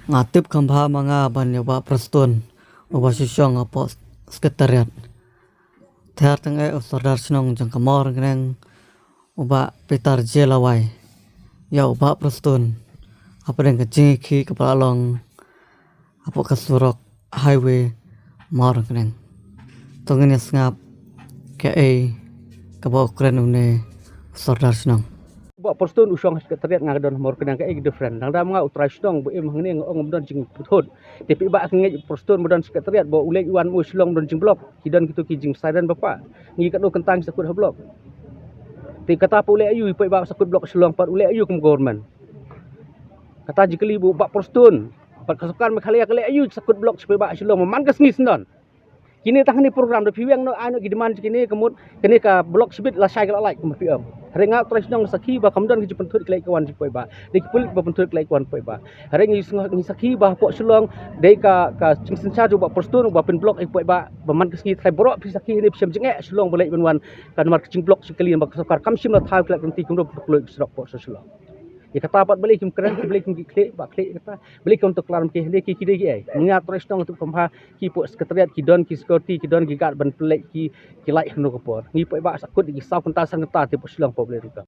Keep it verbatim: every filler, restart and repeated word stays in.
Nga tip kham bha ma nga ban ïa u Bah Prestone, uba shu shong hapoh Secretariat. Ther tang eh u Sordar Shnong jong ka Mawryngkneng, u Bah Peter J Lawai, ïa u Bah Prestone hapdeng ka jingïakhih kaba la long hapoh ka surok highway Mawryngkneng. To ngin ïa sngap kaei kaba u kren une u Sordar Shnong. Bah Prestone u shong ha Secretariat, nga ka don ha Mawryngkneng, kaei ka different? Dang dang nga u trai shnong ba im hangne, nga ong ym don jingpynthut. Te phi bah ka ngeit Prestone ba don Secretariat, ba u leit u wan mo Shillong ba don jingblok. Ki don kito ki jingsiren ba pah. Ngi katno kyntang sa kut ha blok. Te kata pat u leh aïu, phi bah sa kut blok Shillong pat, u leh aïu kum government? Kata jingkylli ba u Bah Prestone bad ka sorkar Meghalaya ka leh aïu sa kut blok, phi bah Shillong man ka sngi syndon. Kine tang kane program da phi weng noh, ai noh ki demand kine, ka mut kane ka blok shibit lashai ka la lait kumba phi ong. Hynrei nga u trai shnong sakhi ba kam don ki jingpynthut ki leit ki wan jong phi bah. Dei ki pulit ba pynthut ki leit ki wan phi bah. Hynrei ngi sngew, ngi sakhi ba hapoh Shillong dei ka, ka jingsynshar jong u Bah Prestone uba pynblok ïa phi bah, ba man ka sngi trai baroh phi sakhi hangne phi shem jingeh Shillong ba leit ban wan, ka namar ka jingblok shi kali ba ka sorkar kam shim la thaw ki la kynti kumno ba kloi ki surok hapoh Shillong. Ïa kata pat balei kim kren, balei kim ki khlieh, ba khlieh ïa kata. Balei kim to klar ki, hangne ki, ki dei kiei? Nga u trai shnong tu kham bha, ki hapoh Secretariat ki don ki security, ki don ki guard ban pynleit ki, ki lait hano ka por. Ngi phi bah sa kut ki saw kynta san kynta te hapoh Shillong hapoh Blei Rukam.